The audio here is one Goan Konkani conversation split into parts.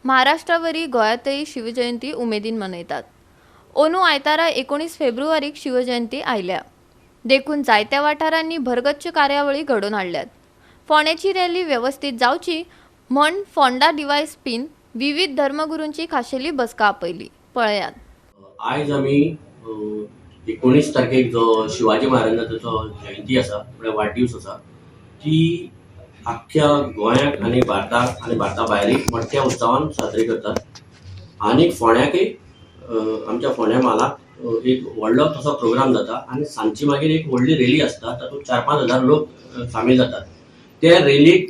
महाराष्ट्रावरी गोंयांतय शिवजयंती उमेदीन मनयतात. अंदू आयतारा 19 फेब्रुवारीक शिवजयंती आयल्या देखून जायत्या वाठारांनी भरगच्च कार्यावळी घडोवन हाडल्यात. फोंड्याची रॅली वेवस्थीत जावची म्हण फोंडा डीवायएसपीन विविध धर्मगुरूंची खाशेली बसका आपयली. पळयात. आयज आमी 19 तारखेक जो शिवाजी महाराजाचो जयंती आसा, म्हळ्यार वाडदीस आसा, ती आख्ख्या गोंयांत आनी भारताक आनी भारता भायरय मोठ्या उत्सवान साजरी करतात. आनी फोंड्याकय, आमच्या फोंड्या म्हालाक एक व्हडलो तसो प्रोग्राम जाता आनी सांजची मागीर एक व्हडली रेली आसता. तातूंत 4-5 हजार लोक सामील जातात. ते रेलीक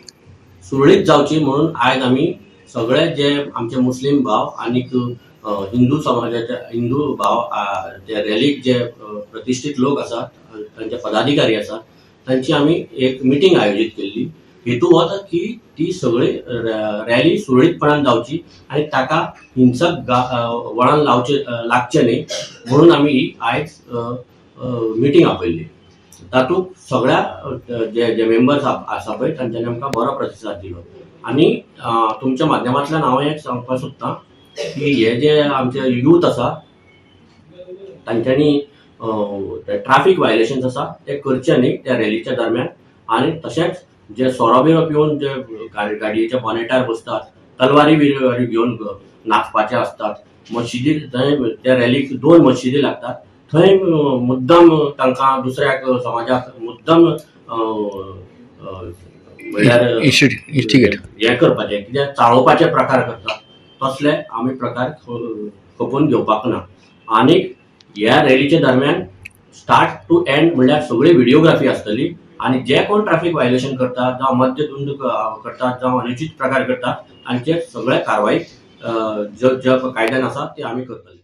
सुरळीत जावची म्हणून आयज आमी सगळे जे आमचे मुस्लीम भाव आनीक हिंदू समाजाचे हिंदू भाव, जे रॅलीक जे प्रतिश्ठीत लोक आसात, तांचे पदाधिकारी आसात, तांची आमी एक मिटींग आयोजीत केल्ली. हेतू होच की ती सगळी रॅली सुरळीतपणान जावची आनी ताका हिंसक वळण लावचे लागचें न्ही म्हणून आमी ही आयज मिटींग आपयल्ली. तातूंत सगळ्या जे जे मेंबर्स आसा पळय, तांच्यांनी आमकां बरो प्रतिसाद दिलो. आनी तुमच्या माध्यमांतल्यान हांव एक सांगपाक सोदतां की हे जे आमचे यूथ आसा, तांच्यांनी ट्राफीक वायलेशन्स आसा ते करचे न्ही त्या रॅलीच्या दरम्यान. आनी तशेंच जे सोरो बिरो पिवन जे गाडयेच्या बॉनेटार बसतात, तलवारी बिलवारी घेवन नाचपाचे आसतात, मशिदी थंय, त्या रॅलीक दोन मशिदी लागतात, थंय मुद्दम तांकां दुसऱ्याक समाजाक मुद्दम म्हणल्यार इन्स्टिगेट हें करपाचें, कित्याक चाळोवपाचे प्रकार करतात, तसले आमी प्रकार खपोवन घेवपाक ना. आनीक ह्या रॅलीच्या दरम्यान स्टार्ट टू एंड म्हणल्यार सगळी व्हिडिओग्राफी आसतली आनी जे कोण ट्राफीक व्हायोलेशन करतात, जावं मद्यधुंद करतात, जावं अनुचित प्रकार करतात, तांचेर सगळे कारवाई ज्यो ज्या कायद्यान आसा ती आमी करतले.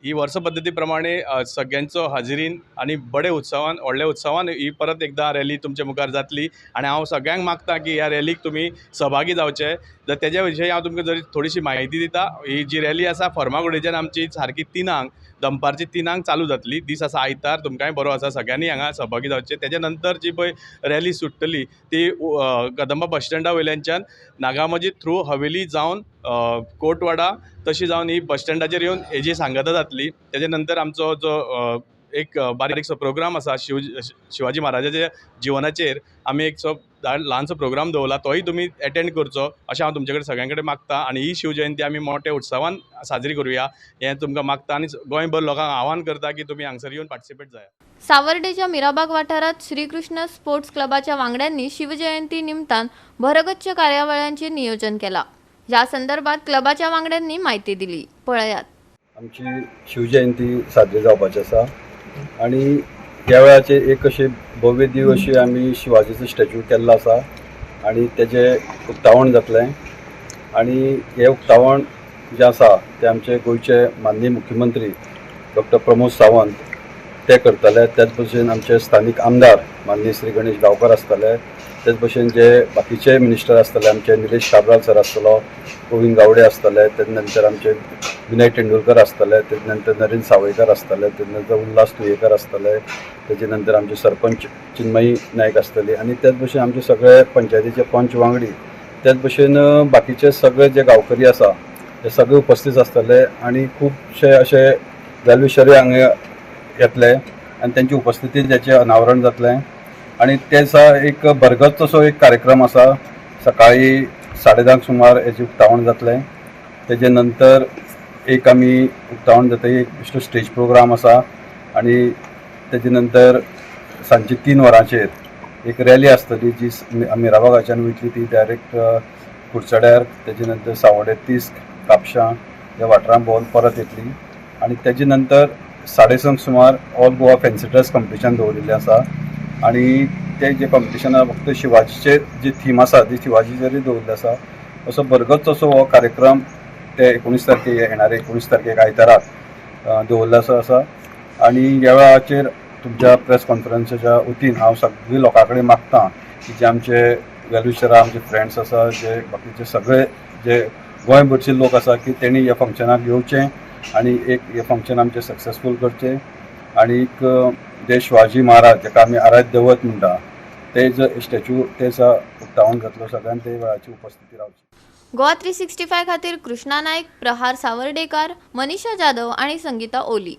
ही वर्स पद्दती प्रमाणे सगळ्यांचो हाजिरीन आनी बडे उत्सवान, व्हडल्या उत्सवान ही परत एकदां रॅली तुमच्या मुखार जातली. आनी हांव सगळ्यांक मागता की ह्या रॅलीक तुमी सहभागी जावचे. जर तेज्या विशयी हांव तुमकां जरी थोडीशी म्हायती दिता. ही जी रॅली आसा, फर्मागुडयेच्यान आमची सारकी 3ांक, दनपारची 3ांक चालू जातली. दीस आसा आयतार, तुमकांय बरो आसा. सगळ्यांनी हांगा सहभागी जावचें. तेज्या नंतर जी पळय रॅली सुट्टली, ती कदंबा बस स्टँडा वयल्यानच्यान नागामजीद थ्रू हवेली जावन कोटवाडा तशी जावन ही बस स्टँडाचेर येवन हेजी सांगता जातली. तेजे नंतर आमचो जो एक बारीकसो प्रोग्राम आसा, शिवाजी महाराजाच्या जिवनाचेर आमी एक सो ल्हानसो प्रोग्राम दवरला, तोय तुमी एटेंड करचो अशें हांव तुमचे कडेन सगळ्यां कडेन मागता. आनी ही शिवजयंती आमी मोठ्या उत्सवान साजरी करुया हें तुमकां मागता आनी गोंयभर लोकांक आवाहन करता की तुमी हांगसर येवन पार्टिसिपेट जाया. सावर्डेच्या मिराबाग वाठारात श्रीकृष्ण स्पोर्ट्स क्लबाच्या वांगड्यांनी शिवजयंती निमतान भरगच्च कार्यावळ्यांचे नियोजन केला. ह्या संदर्भात क्लबाच्या वांगड्यांनी म्हायती दिली. पळयात. आमची शिवजयंती साजरी जावपाची आसा आनी ह्या वेळाचेर एक अशी भव्य दिव्य अशी आमी शिवाजीचो स्टॅच्यू केल्लो आसा आनी तेजें उक्तावण जातलें. आनी हें उक्तावण जें आसा तें आमचे गोंयचे माननीय मुख्यमंत्री डॉक्टर प्रमोद सावंत ते करतले. त्याच भशेन आमचे स्थानीक आमदार माननीय श्री गणेश गांवकर आसतले. तेच भशेन जे बाकीचे मिनिस्टर आसतले, आमचे निलेश काब्राल सर आसतलो, गोविंद गावडे आसतले, तेजे नंतर आमचे विनय तेंडुलकर आसतले, तेजे नंतर नरेंद्र सावयकर आसतले, तेजे नंतर उल्हास तुयेकर आसतले, तेजे नंतर आमचे सरपंच चिन्मयी नायक आसतली आनी त्याच भशेन आमचे सगळे पंचायतीचे पंच वांगडी, त्याच भशेन बाकीचे सगळे जे गांवकरी आसा ते सगळे उपस्थित आसतले. आनी खुबशे अशे वेलविशरूय हांगा येतले आनी तेंची उपस्थितीन तेचें अनावरण जातलें. आनी ते दिसा एक भरगच्च असो एक कार्यक्रम आसा. सकाळी 10:30क सुमार हेजें उक्तावण जातलें. तेजे नंतर एक आमी उक्तावण जातकीर एक बेश्टो स्टेज प्रोग्राम आसा आनी तेजे नंतर सांजची 3 वरांचेर एक रॅली आसतली, जी मिराबागाच्यान वयतली ती डायरेक्ट कुडचड्यार, तेजे नंतर सावड्डे, तिस्क, कापशां ह्या वाठारांत भोंवन परत येतली. आनी तेजे नंतर 6:30 सुमार all Goa fancy dress competition दवरिल्लें आसा आनी ते जे कॉम्पिटिशना फक्त शिवाजीचे जी थीम आसा ती शिवाजीचेरूय दवरिल्ली आसा. असो भरगच्च असो हो कार्यक्रम ते 19 तारखेक, येणारे 19 तारखेक आयताराक दवरिल्लो आसा. आनी ह्या वेळाचेर तुमच्या प्रेस कॉन्फरन्साच्या वतीन हांव सगळीं लोकां कडेन मागता की जे आमचे वेलविशरां, आमचे फ्रेंड्स आसा, जे बाकीचे सगळे जे गोंयभरचे लोक आसा की तेणी ह्या फंक्शनाक येवचें आनी एक हें फंक्शन आमचें सक्सेसफूल करचें. आनीक जे शिवाजी महाराज जाका आमी आराध्य दैवत म्हणटा, ते जो स्टॅच्यू ते दिसा उक्तावण जातलो, सगळ्यांनी ते वेळाची उपस्थिती रावची. गोवा 365 खातीर कृष्णा नायक, प्रहार सावर्डेकार, मनीषा जाधव आनी संगीता ओली.